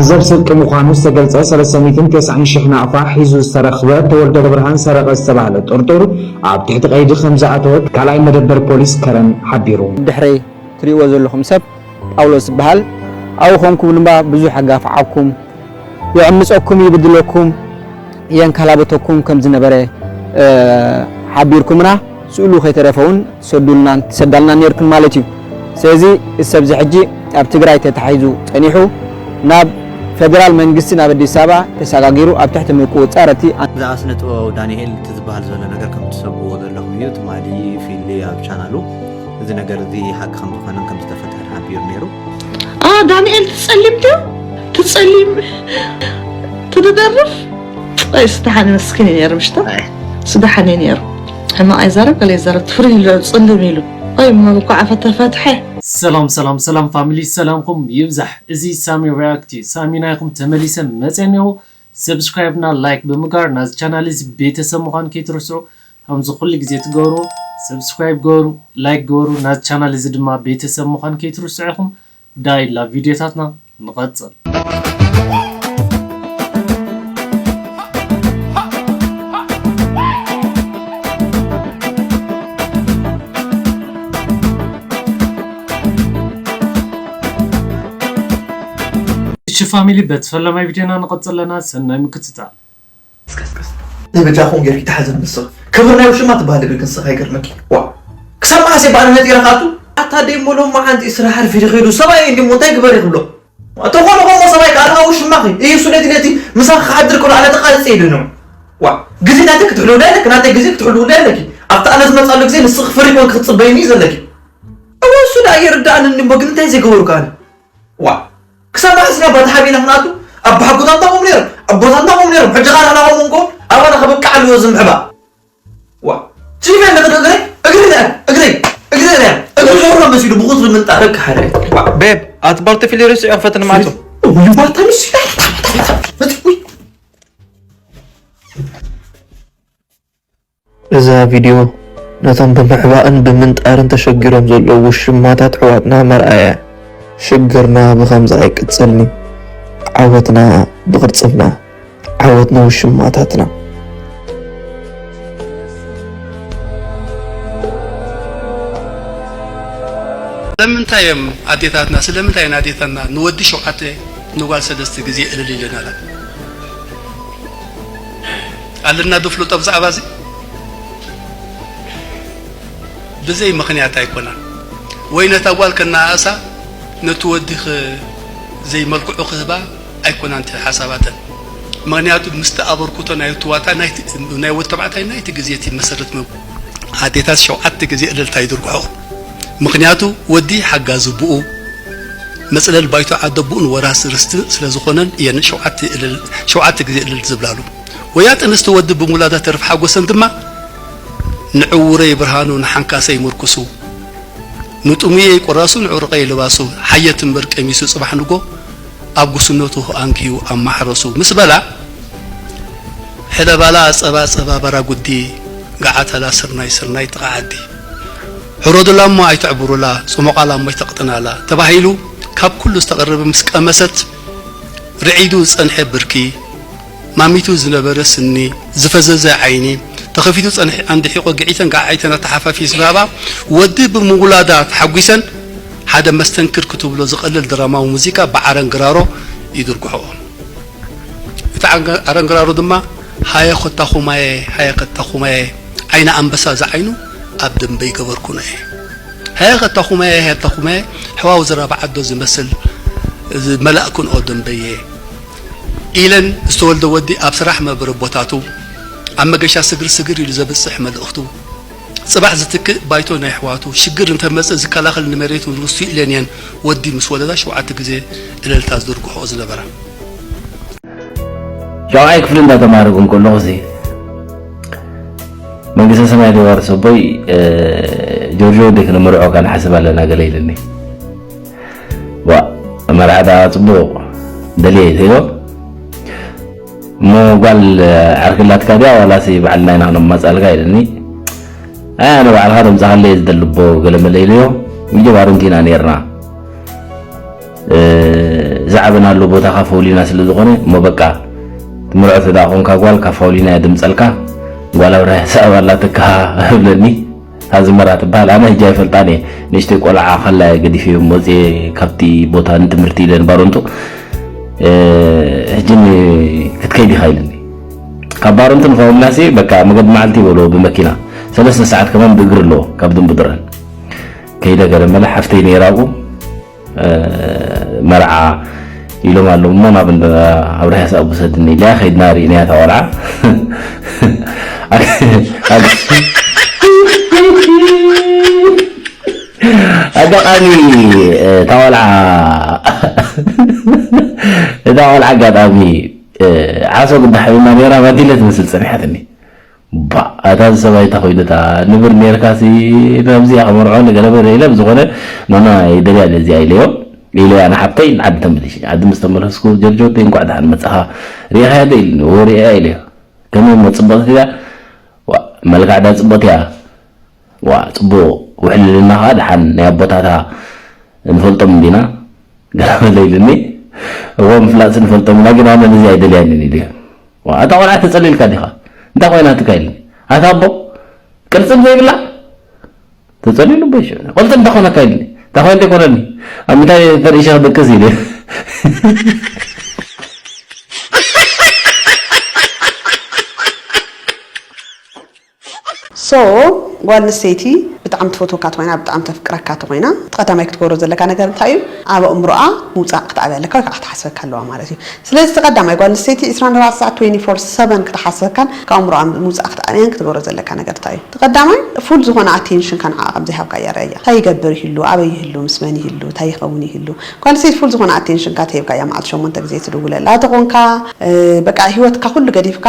ዘብ ስርቂ ምዃኑ ዝተገልጸ ሰለስተ ሚእትን ተስዓን ሽሕ ናቕፋ ሒዙ ዝተረኽበ ተወልደ ብርሃን ሰረቐ ዝተባህለ ጥርጡር ኣብ ትሕቲ ቀይዲ ከም ዝኣተወ ካልኣይ መደበር ፖሊስ ከረን ሓቢሩ። ድሕረይ ትሪእዎ ዘለኹም ሰብ ጳውሎስ ዝበሃል ኣብኡ ኮንኩም ድማ ብዙሕ ኣጋፍዓኩም፣ ይዕምጸኩም፣ ይብድለኩም፣ የንካላበተኩም ከም ዝነበረ ሓቢርኩምና። ስእሉ ከይተረፈ እውን ትሰዱልናን ትሰዳልናን ነርክን ማለት እዩ። ስለዚ እዚ ሰብዚ ሕጂ ኣብ ትግራይ ተታሒዙ ጸኒሑ ናብ ፌደራል መንግስቲ ናብ ኣዲስ ኣበባ ተሰጋጊሩ ኣብ ትሕቲ ምቁጽጻር እቲ ኣን- ብዛዕባ ስነ ጥበባዊ ዳንኤል እቲ ዝበሃል ዘሎ ነገር ከም ትሰምዕዎ ዘለኹም እዩ። ትማሊ ፊሊ ኣብ ቻናሉ እዚ ነገር እዚ ሓቂ ከም ዝኾነን ከም ዝተፈትሐን ሓቢሩ ነይሩ። ኣ ዳንኤል ትጸሊም ድዩ? ትጸሊም ትደርፍ? ኣይ ስደሓን መስኪን እዩ ነይሩ ምሽታ። ስደሓን እዩ ነይሩ። ሕማቕ ኣይዛረብ ገለ ይዛረብ ትፍሪ ኢሉ ጽልም ኢሉ። ኣይ መብኳዕ ፈተፈትሐ። ሰላም ሰላም ሰላም ፋሚሊ ሰላምኩም ይብዛሕ። እዚ ሳሚ ሪያክት እዩ። ሳሚ ናይኹም ተመሊሰ መጸ እኒኹ። ሰብስክራይብ እና ላይክ ብምግባር ናዚ ቻናል እዚ ቤተሰብ ምዃን ከይትርስዑ። ከምዚ ኩሉ ግዜ ትገብሩ ሰብስክራይብ ገበሩ፣ ላይክ ገበሩ። ናዚ ቻናል እዚ ድማ ቤተሰብ ምዃን ከይትርስዑ ኢኹም። ዳይ ላብ ቪድዮታትና ንቐጽል። እሺ ፋሚሊ፣ በቲ ፈለማይ ቪድዮና ንቐጽል ኣለና። ሰናይ ምክትታል። ናይ በጃኹም ጌርኪ ተሓዘን ንስኺ። ክብር ናይ ውሽማ ትበሃል እግሪ ክንስኻ ይገርመኪ። ዋ። ክሳብ መዓስ እየ ብኣነ ነጢረ ክኣቱ? ኣታ ደይ እሞ ሎሚ መዓንቲ ስራሕ ኣርፊዱ ኸይዱ ሰብኣይ እንዲ እሞ እንታይ ግበር ይኽብሎ? ተኾነ ኾሞ ሰብኣይ ከኣ ኣለኻ ውሽማኺ። እዩ ሱለቲ ለቲ ምሳኺ ክሓድር ከሎ ኣነ ተቓልጸ ይድኑ። ዋ። ግዜ ናተይ ክትሕልውላ ኣለኪ፣ ናተይ ግዜ ክትሕልውላ ኣለኪ። ኣብቲ ኣነ ዝመጻሉ ግዜ ንስኺ ፍሪ ኮንኪ ክትጽበይኒ እዩ ዘለኪ። እወ እሱ ደኣ ይርዳእኒ እሞ ግን እንታይ ዘይገበርኩ ኣነ? ዋ። ክሳብ መዓስ ኢና ባ ተሓቢና ክንኣቱ? ኣቦሓጎታትና ከምኡ ነይሮም፣ ኣቦታትና ከምኡ ነይሮም። ሕጂ ኸኣ ንሕና ከምኡ ንገብር? ኣባና ከብቅዓሉ እዮ እዚ ምሕባእ። ዋ። ቺፍ ያለ እግረይ፣ እግረይ፣ እግረይ፣ እግረይ፣ እግረይ ዞሮ መሲሉ ብቁጽሪ ምንጣር። በቃ ሓደ። ዋ። ቤብ፣ ኣቲ ባልተ ፊሊ ርእሲ ዕፈት ንማቱ። ውይ፣ ባታ ንሱ። ውይ። እዛ ቪድዮ ነቶም ብምሕባእን ብምንጣርን ተሸጊሮም ዘለዉ ውሽማታት ኣሕዋትና መርኣያ እያ። ሽግርና ብኸምዚ ኣይቅጸልን እዩ። ዓወትና ብቕልጽምና፣ ዓወት ንውሽማታትና። ስለምንታይ እዮም ኣዴታትና፣ ስለምንታይ እየን ኣዴታትና ንወዲ ሸውዓተ ንጓል ሰለስተ ግዜ እልል ኢለናላ? ኣለና ዶ ፍልጦ ብዛዕባ እዚ? ብዘይ ምኽንያት ኣይኮናን። ወይ ነታ ጓል ከነኣእሳ ነቲ ወዲ ኸ ዘይመልክዑ ክህባ ኣይኮናን እቲ ሓሳባተን። ምኽንያቱ ምስቲ ኣበርክቶ ናይ እቲ ዋታ ናይቲ፣ ናይ ወዲ ተባዕታይ ናይቲ ግዜ እቲ መሰረት መ-፣ ኣዴታት ሸውዓተ ግዜ እልልታ ይድርግሖ። ምኽንያቱ ወዲ ሓጋዚ ኣቦኡ፣ መጽለል ባይቶ ዓዲ ኣቦኡን ወራሲ ርስቲ ስለ ዝኾነን እየን ሸውዓተ እልል፣ ሸውዓተ ግዜ እልል ዝብላሉ። ወያ ጥንስቲ ወዲ ብምውላዳ ተርፍ ሓጎሰን ድማ፣ ንዕውረይ ብርሃኑ ንሓንካሰይ ምርኩሱ፣ ንጥሙየይ ቁራሱ ንዕሩቐይ ልባሱ፣ ሓየት እምበር ቀሚሱ ጽባሕ ንጎ ኣብ ጉስነቱ ኣንክዩ ኣብ ማሕረሱ ምስ በላ፣ ሕለባላ ጸባ ጸባ በራጉዲ፣ ገዓተላ ስርናይ ስርናይ ጥቓ ዓዲ። ሕረዱላ እሞ ኣይተዕብሩላ፣ ጽሞቓላ እሞ ኣይተቕጥናላ ተባሂሉ ካብ ኩሉ ዝተቐረበ ምስ ቀመሰት፣ ርዒዱ ዝጸንሐ ብርኪ፣ ማሚቱ ዝነበረ ስኒ፣ ዝፈዘዘ ዓይኒ፣ ተኸፊቱ ጸንሒ ዓንዲ ሒቖ ግዒተን ገዓዒተን ኣተሓፋፊ ስራባ ወዲ ብምውላዳ ተሓጒሰን ሓደ መስተንክር ክትብሎ ዝቐልል ድራማዊ ሙዚቃ ብዓረንግራሮ ይድርግሖ። እቲ ዓንገ-፣ ዓረንግራሮ ድማ ሃየ ኮታኹማየ፣ ሃየ ኮታኹማየ፣ ዓይኒ ኣንበሳ ዝዓይኑ ኣብ ደንበይ ገበርኩናየ። ሃየ ኮታኹማየ፣ ሃየ ኮታኹማየ፣ ሕዋው ዝራብ ዓዶ ዝመስል ዝመላእኩንኦ ደንበየ። ኢለን ዝተወልደ ወዲ ኣብ ስራሕ መበረ ቦታቱ፣ ኣብ መገሻ ስግር ስግር ኢሉ ዘብጽሕ መልእኽቱ፣ ጽባሕ ዝትክእ ባይቶ ናይ ኣሕዋቱ፣ ሽግር እንተመጸ ዝከላኸል ንመሬቱ ርስቱ ኢለን እየን ወዲ ምስ ወለዳ ሸውዓተ ግዜ እልልታ ዝድርግሖ ዝነበራ። ሻውዓይ ክፍሊ እንዳተማሃርኩ እንከለኹ እዚ መንግስተ ሰማይ ዶ ይዋርስ ኣቦይ፣ እ፣ ጆርጆ ወደይ ክነመርዖ ካን ሓስብ ኣለና ገለ ኢልኒ። ዋ፣ መርዓ ደኣ ጽቡቕ ደልየ ኢለ ኢሎ። እሞ ጓል ዓርኪ ኣላትካ ድያ ዋላሲ ባዕልና ኢና ክነማጻልካ ኢልኒ። ኣይ፣ ኣነ ባዕልኻ ተምጻኻለይ እየ ዝደሊ ኣቦ ገለ መለ ኢለዮ። ምጅማር እንቲና ኔርና። እ፣ እዛ ዓበናሉ ቦታኻ ፈውሊና ስለ ዝኾነ፣ እሞ በቃ፣ ትምርዖ ተዳ ኾንካ ጓል፣ ካብ ፈውሊና እያ ድምጸልካ፣ ጓል ኣብርሃ ሰኣብ ኣላትካ እብለኒ። እታ ዝመራ ትበሃል፣ ኣነ ሕጂ ኣይፈልጣን እየ። ንእሽተይ ቆልዓ ከላ እየ ገዲፈዮም ወፅየ ካብቲ ቦታ ንትምህርቲ ኢለ ንባረንቱ። እ፣ ሕጂ ን-፣ ክትከይድ ኢኻ ኢልኒ። ካብ ባረንቱ ንፋውላሴ በቃ መገዲ መዓልቲ ይበልዎ ብመኪና። ሰለስተ ሰዓት ከማን ብእግሪ ኣለዎ ካብ ድንቡድረን። ከይደ ገለ መለ ሓፍተይ ነይራ ኣብኡ። እ፣ መርዓ ኢሎም ኣለዉ እሞ ናብ እንዳ ኣብርሃ ሰኣብ ውሰድኒ ኢለያ። ከይድና ርኢናያ እታ ቆልዓ። ኣጋጣሚ፣ እ፣ እታ ቆልዓ፣ እታ ቆልዓ ኣጋጣሚ፣ እ፣ ዓሶ ግዳ ሓቢማ ነይራ፣ ባዲለ ትመስል ጸኒሓትኒ። ባ፣ ኣታ እዚ ሰብኣይ እንታይ ኮይኑ፣ እታ ንብር ኔርካሲ፣ ናብዚኣ ክመርዖ ንገረበ ኢለ፣ ብዝኾነ፣ ኖና፣ ይደልያ እዚኣ ኢለዮ። ኢለያ ንሓብተይ ንዓዲ ተመሊሽ። ዓዲ ምስ ተመለስኩ፣ ጀርጆተይ፣ እንኳዕ ደሓን መጻኻ። ሪኢኻያ ዶ ኢልኒ? እዎ፣ ሪኢያ ኢለዮ። ከመይ እሞ፣ ጽብቕቲ ድያ? ዋ፣ መልክዓ ዳ ጽብቕቲ እያ። ዋ፣ ጽቡቕ፣ ውሕልልና ኸኣ ደሓን ናይ ኣቦታታ ንፈልጦም እንዲና። ገለ በለ ኢልኒ። እዎ፣ ምፍላጥሲ ንፈልጦም ኢና፣ ግን ኣነ ነዚ ኣይደልያን ኢለዮ። ዋ፣ ኣታ ቆልዓ ተጸሊልካ ዲኻ? እንታይ ኮይናትካ ኢልኒ። ኣታ ኣቦ፣ ቅልጽም ዘይብላ? ተጸሊሉ እቦ ይሽዑ። ቅልጽም እንታይ ኮነካ ኢልኒ። እንታይ ኮይንካ ኣይኮነኒ። ኣብ ምንታይ ተርእይሻ ክድቅስ ኢለ። So ጓል ኣንስተይቲ ብጣዕሚ ትፈትወካ ተኾይና፣ ብጣዕሚ ተፍቅረካ ተኾይና፣ እቲ ቀዳማይ ክትገብሮ ዘለካ ነገር እንታይ እዩ? ኣብ ኣእምሮኣ ምውጻእ ክትኣበያ ኣለካ ወይ ከዓ ክትሓስበካ ኣለዋ ማለት እዩ። ስለዚ እቲ ቀዳማይ ጓል ኣንስተይቲ ዒስራን ኣርባዕተን ሰዓት twenty-four seven ክትሓስበካን ካብ ኣእምሮኣ ምውጻእ ክትኣበያን ክትገብሮ ዘለካ ነገር እንታይ እዩ? እቲ ቀዳማይ ፉል ዝኾነ ኣቴንሽንካ ንዓኣ ከም ዘይሃብካያ ርኣያ። እንታይ ይገብር ይህሉ? ኣበይ ይህሉ? ምስ መን ይህሉ? እንታይ ይኸውን ይህሉ? ጓል ኣንስተይቲ ፉል ዝኾነ ኣቴንሽንካ ተሂብካያ፣ መዓልቲ ሸሞንተ ግዜ ትድውለላ ተኾንካ፣ እ፣ በቃ ህይወትካ ኩሉ ገዲፍካ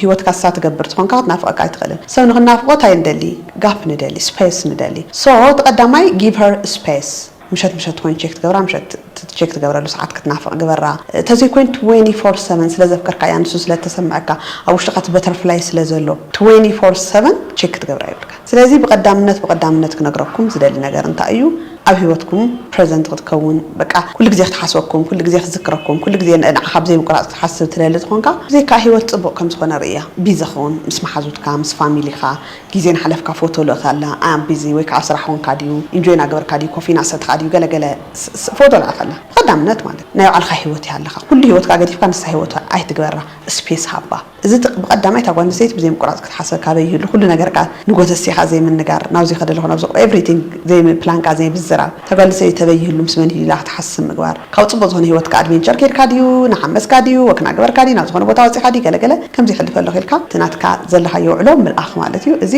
ህይወትካ ንሳ ትገብር ተኾንካ ክትናፍቐካ ኣይትኽእልን። ሰብ ንኽናፍቆ እንታይ ንደሊ? ጋፕ ንደሊ፣ ስፔስ ንደሊ። So እቲ ቀዳማይ give her space። ምሸት ምሸት ትኾይን ቸክ ትገብራ፣ ምሸት ት-፣ ት-፣ ቸክ ትገብረሉ ሰዓት ክትናፍቕ ግበራ። እንተዘይኮይኑ twenty-four seven ስለ ዘፍቀርካያ፣ ንሱ ስለ እተሰምዐካ፣ ኣብ ውሽጥኻ እቲ በተርፍላይ ስለ ዘሎ twenty-four seven ቸክ ክትገብራ የብልካ። ስለዚ ብቐዳምነት ብቐዳምነት ክነግረኩም ዝደሊ ነገር እንታይ እዩ? ኣብ ህይወትኩም ፕረዘንት ክትከውን፣ በቃ ኩሉ ግዜ ክትሓስበኩም፣ ኩሉ ግዜ ክትዝክረኩም፣ ኩሉ ግዜ ን-፣ ንዓኻ ብዘይ ምቁራጽ ክትሓስብ ትደሊ ዝኾንካ፣ ብዘይካ ህይወት ጽቡቕ ከም ዝኾነ ርእያ። ቢዚ ኸውን ምስ መሓዙትካ፣ ምስ ፋሚሊኻ፣ ግዜ እናሓለፍካ ፎቶ ልእኸላ፣ ኣም ቢዚ ወይ ከዓ ኣብ ስራሕ ኮንካ ድዩ፣ ኢንጆይ እናገበርካ ድዩ፣ ኮፊ እናሰትኻ ድዩ፣ ገለ ገለ ስ-፣ ስ-፣ ፎቶ ልኣኸላ። ብቐዳምነት ማለት ናይ ባዕልኻ ህይወት ይሃልኻ። ኩሉ ህይወትካ ገዲፍካ ንሳ ህይወት ኣይትግበራ፣ ስፔስ ሃባ። እዚ ጥ-፣ ብቐዳማይ እታ ጓል ኣንስተይቲ ብዘይ ምቁራጽ ክትሓስብ፣ ካበይ ይህሉ ኩሉ ነገርካ፣ ንጎተሲኻ ዘይምንጋር፣ ናብዚ ከደ ኣለኹ፣ ናብዚ፣ ኤቭሪቲንግ ዘይም-፣ ፕላንካ ዘይምዝራብ። እታ ጓል ኣንስተይቲ ተበይ ይህሉ፣ ምስ መን ይህሉ ኢላ ክትሓስብ ምግባር። ካብ ጽቡቕ ዝኾነ ህይወትካ ኣድቬንቸር ኬድካ ድዩ፣ ንሓመስካ ድዩ፣ ወክ እናገበርካ ድዩ፣ ናብ ዝኾነ ቦታ ወጺኻ ድዩ፣ ገለ ገለ ከምዚ ይሕልፈ ኣለኹ ኢልካ እቲ ናትካ ዘለኻዮ ውዕሎ ምልኣኽ ማለት እዩ። እዚ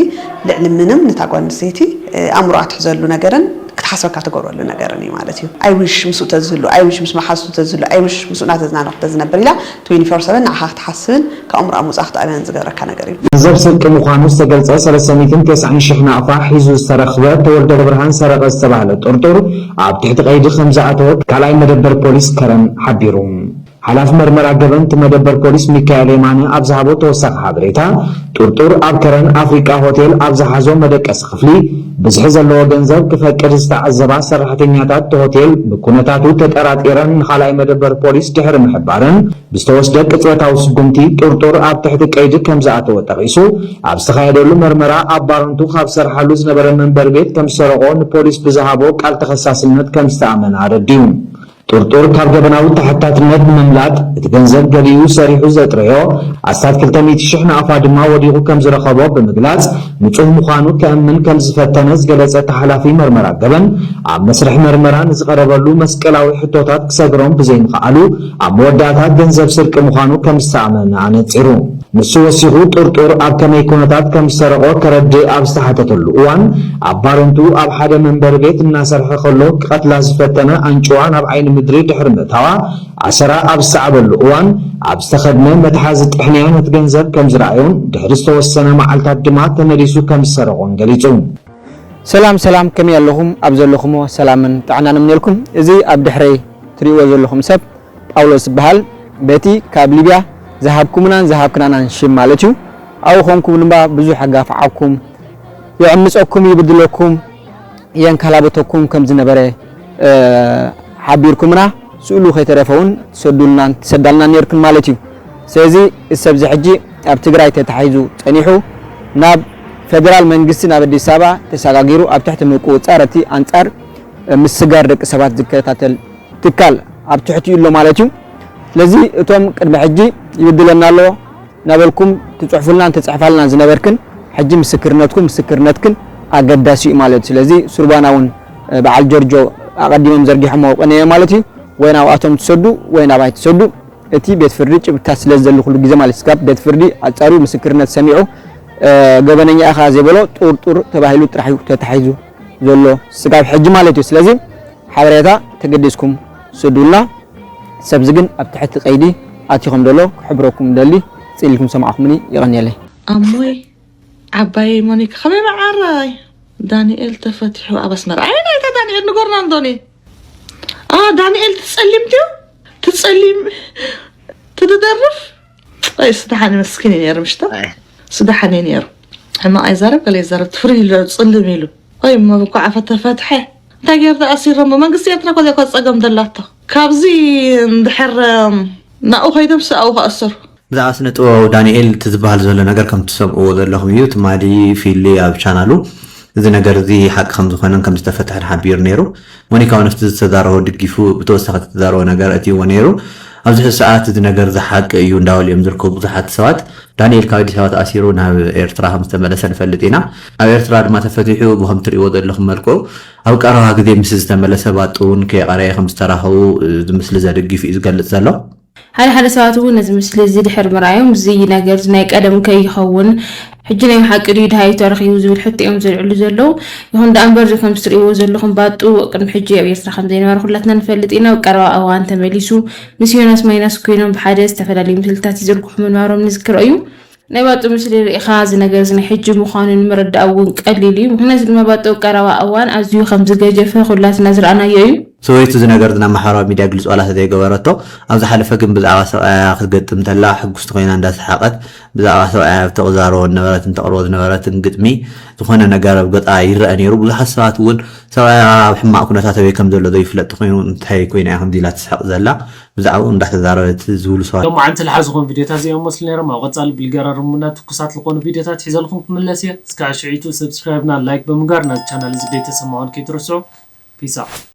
ልዕሊ ምንም ነታ ጓል ኣንስተይቲ፣ እ፣ ኣእምሮኣ ትሕዘሉ ነገርን ክትሓስበካ ትገብረሉ ነገርን እዩ ማለት እዩ። ኣይ ዊሽ ምስኡ ተዝህሉ፣ ኣይ ዊሽ ምስ መሓዝቱ ተዝህሉ፣ ኣይ ዊሽ ምስኡ እናተዝናነኹ ተዝነብር ኢላ twenty-four seven ንዓኻ ክትሓስብን ካብ ኣእምሮኣ ምውጻእ ክትኣብያን ዝገብረካ ነገር እዩ። ገንዘብ ስርቂ ምዃኑ ዝተገልጸ ሰለስተ ሚእትን ተስዓን ሽሕ ናቕፋ ሒዙ ዝተረኽበ ተወልደብርሃን ሰረቐ ዝተባህለ ጥርጡር ኣብ ትሕቲ ቀይዲ ከም ዝኣተወ ካልኣይ መደበር ፖሊስ ከረን ሓቢሩ። ሓላፊ መርመራ ገበን እቲ መደበር ፖሊስ ሚካኤል የማነ ኣብ ዝሃቦ ተወሳኺ ሓበሬታ፣ ጥርጡር ኣብ ከረን ኣፍሪቃ ሆቴል ኣብ ዝሓዞ መደቀሲ ክፍሊ ብዝሒ ዘለዎ ገንዘብ ክፈቅድ ዝተዓዘባ ሰራሕተኛታት እቲ ሆቴል ብኩነታቱ ተጠራጢረን ንኻልኣይ መደበር ፖሊስ ድሕሪ ምሕባረን ብዝተወስደ ቅጽበታዊ ስጉምቲ ጥርጡር ኣብ ትሕቲ ቀይዲ ከም ዝኣተወ ጠቒሱ፣ ኣብ ዝተኻየደሉ መርመራ ኣብ ባረንቱ ካብ ዝሰርሓሉ ዝነበረ መንበሪ ቤት ከም ዝሰረቖ ንፖሊስ ብዝሃቦ ቃል ተኸሳስነት ከም ዝተኣመነ ኣረዲኡ። ጥርጡር ካብ ገበናዊ ተሓታትነት ንምምላጥ እቲ ገንዘብ ገሊኡ ሰሪሑ ዘጥረዮ ኣስታት ክልተ ሚእቲ ሽሕ ናቕፋ ድማ ወዲቑ ከም ዝረኸቦ ብምግላጽ ንጹህ ምዃኑ ከእምን ከም ዝፈተነ ዝገለጸ እቲ ሓላፊ መርመራ ገበን ኣብ መስርሕ መርመራ ንዝቐረበሉ መስቀላዊ ሕቶታት ክሰግሮም ብዘይምኽኣሉ ኣብ መወዳእታ ገንዘብ ስርቂ ምዃኑ ከም ዝተኣመነ ኣነጺሩ። ንሱ ወሲኹ ጥርጡር ኣብ ከመይ ኩነታት ከም ዝሰረቖ ከረድእ ኣብ ዝተሓተተሉ እዋን ኣብ ባረንቱ ኣብ ሓደ መንበሪ ቤት እናሰርሐ ከሎ ክቐትላ ዝፈተነ ኣንጭዋ ናብ ዓይኒ ምድሪ ድሕሪ ምእታዋ ኣሰራ ኣብ ዝሰዓበሉ እዋን ኣብ ዝተኸድነ መትሓዚ ጥሕንያ ነቲ ገንዘብ ከም ዝረኣዮን ድሕሪ ዝተወሰነ መዓልታት ድማ ተመሊሱ ከም ዝሰረቖን ገሊጹ። ሰላም ሰላም ከመይ ኣለኹም ኣብ ዘለኹሞ ሰላምን ጥዕናን እምነልኩም። እዚ ኣብ ድሕረይ ትሪእዎ ዘለኹም ሰብ ጳውሎስ ይበሃል። በቲ ካብ ሊብያ ዝሃብኩምናን ዝሃብክናናን ሽም ማለት እዩ። ኣብኡ ኮንኩም ድማ ብዙሕ ኣጋፍዓኩም፣ ይዕምፀኩም፣ ይብድለኩም፣ የንከላብተኩም ከም ዝነበረ ሓቢርኩምና። ስእሉ ከይተረፈ እውን ትሰዱልና ትሰዳልና ነርክን ማለት እዩ። ስለዚ እዚ ሰብዚ ሕጂ ኣብ ትግራይ ተታሒዙ ጸኒሑ ናብ ፌደራል መንግስቲ ናብ ኣዲስ ኣበባ ተሰጋጊሩ ኣብ ትሕቲ ምቁጽጻር እቲ ኣንጻር ምስጋር ደቂ ሰባት ዝከታተል ትካል ኣብ ትሕቲኡ ኣሎ ማለት እዩ። ስለዚ እቶም ቅድሚ ሕጂ ይብድለና ኣሎ ነበርኩም ትጽሕፉልናን ትጽሕፋልናን ዝነበርክን ሕጂ ምስክርነትኩም ምስክርነትክን ኣገዳሲ እዩ ማለት እዩ። ስለዚ ሱርባና እውን በዓል ጆርጆ ኣቐዲሞም ዘርጊሖሞ ቅነ ማለት እዩ። ወይ ናብኣቶም ትሰዱ ወይ ናባይ ትሰዱ። እቲ ቤት ፍርዲ ጭብታ ስለ ዘለኹሉ ግዜ ማለት ስጋብ ቤት ፍርዲ ኣጻሪዩ ምስክርነት ሰሚዑ ገበነኛ ኢኻ ዘይበሎ ጡር ጡር ተባሂሉ ጥራሕ እዩ ተታሒዙ ዘሎ ስጋብ ሕጂ ማለት እዩ። ስለዚ ሓበሬታ ተገዲስኩም ስዱልና። ሰብዚ ግን ኣብ ትሕቲ ቀይዲ ኣቲኹም ደሎ ክሕብረኩም ደሊ ጽኢልኩም ሰማዕኩምኒ። ይቐንየለይ። ኣሞይ ዓባየይ ሞኒካ ከመይ መዓረይ? ዳንኤል ተፈቲሑ ኣብ ኣስመራ። ኣይ ናይታ ዳንኤል ንጎርና እንዶኒ። ኣ ዳንኤል ትጸሊም ድዩ? ትጸሊም ትደርፍ? ኣይ ስደሓኒ መስኪን እዩ ነይሩ ምሽቶ። ኣይ። ስደሓኒ ነይሩ። ሕማቕ ኣይዛረብ ገለ ይዛረብ ትፍሪ ኢሉ ጽልም ኢሉ። ኣይ እሞ ብኳዕ ፈተፈትሐ። እንታይ ገይሩ ተኣሲሮም? መንግስቲ ኤርትራ እኮ ዘይኮነ ጸገም ደላቶ። ካብዚ እንድሕር ናኡ ከይዶም ስኣው ክኣሰሩ። ብዛዕባ ስነ ጥበባዊ ዳንኤል እቲ ዝበሃል ዘሎ ነገር ከም ትሰምዕዎ ዘለኹም እዩ። ትማሊ ፊሊ ኣብ ቻናሉ እዚ ነገር እዚ ሓቂ ከም ዝኾነን ከም ዝተፈትሐን ሓቢሩ ነይሩ። ሞኒካ እውን ኣብቲ ዝተዛረቦ ድጊፉ ብተወሳኺ እቲ ዝተዛረቦ ነገር እትይዎ ነይሩ። ኣብዚ ሕዚ ሰዓት እዚ ነገር እዚ ሓቂ እዩ እንዳበሉ እዮም ዝርከቡ ብዙሓት ሰባት። ዳንኤል ካብ ኣዲስ ኣበባ ተኣሲሩ ናብ ኤርትራ ከም ዝተመለሰ ንፈልጥ ኢና። ኣብ ኤርትራ ድማ ተፈቲሑ ብከም ትርእይዎ ዘለኹም መልክዑ ኣብ ቀረባ ግዜ ምስ ዝተመለሰ ባጡ እውን ከየቐረየ ከም ዝተራኸቡ እዚ ምስሊ ዘደጊፉ እዩ ዝገልጽ ዘሎ። ሓደ ሓደ ሰባት እውን ነዚ ምስሊ እዚ ድሕሪ ምርኣዮም እዚ ነገር እዚ ናይ ቀደም ከይኸውን ሕጂ ናይ ብሓቂ ድዩ ድሃዩ ተረኺቡ ዝብል ሕቶ እዮም ዘልዕሉ ዘለዉ። ይኹን ደኣ እምበር እዚ ከምዚ ትርእይዎ ዘለኹም ባጡ ቅድሚ ሕጂ ኣብ ኤርትራ ከም ዘይነበረ ኩላትና ንፈልጥ ኢና። ኣብ ቀረባ እዋን ተመሊሱ ምስ ዮናስ ማይናስ ኮይኖም ብሓደ ዝተፈላለዩ ምስልታት ይዝርግሑ ምንባሮም ንዝክሮ እዩ። ናይ ባጡ ምስሊ ርኢኻ እዚ ነገር እዚ ናይ ሕጂ ምዃኑ ንምርዳእ እውን ቀሊል እዩ። ምኽንያቱ ድማ ባጡ ኣብ ቀረባ እዋን ኣዝዩ ከም ዝገጀፈ ኩላትና ዝረኣናዮ እዩ። ሰበይቱ እዚ ነገር እዚ ናብ ማሕበራዊ ሚድያ ግልፂ ዋላ ተዘይገበረቶ፣ ኣብ ዝሓለፈ ግን ብዛዕባ ሰብኣያ ክትገጥም እንተላ ሕጉስቲ ኮይና እንዳሰሓቐት ብዛዕባ ሰብኣያ ተዛረቦ ዝነበረትን ተቕርቦ ዝነበረትን ግጥሚ ዝኾነ ነገር ኣብ ገፃ ይረአ ነይሩ። ብዙሓት ሰባት እውን ሰብኣያ ኣብ ሕማቕ ኩነታት ኣበይ ከም ዘሎ ዘይፍለጥ ኮይኑ እንታይ ኮይና እያ ከምዚ ኢላ ትስሕቕ ዘላ ብዛዕባኡ እንዳተዛረበት ዝብሉ ሰባት። ሎማዓንቲ ዝሓዝኹም ቪድዮታት እዚኦም መስሉ ነይሮም። ኣብ ቀፃሊ ብልገራርሙና ትኩሳት ዝኾኑ ቪድዮታት ሒዘልኩም ክምለስ እየ። እስካዕ ሽዒቱ ሰብስክራይብና ላይክ ብምግባር ናዚ ቻናል እዚ ቤተሰብ ምዃን ከይትረስዑ። ፒስ ኣውት።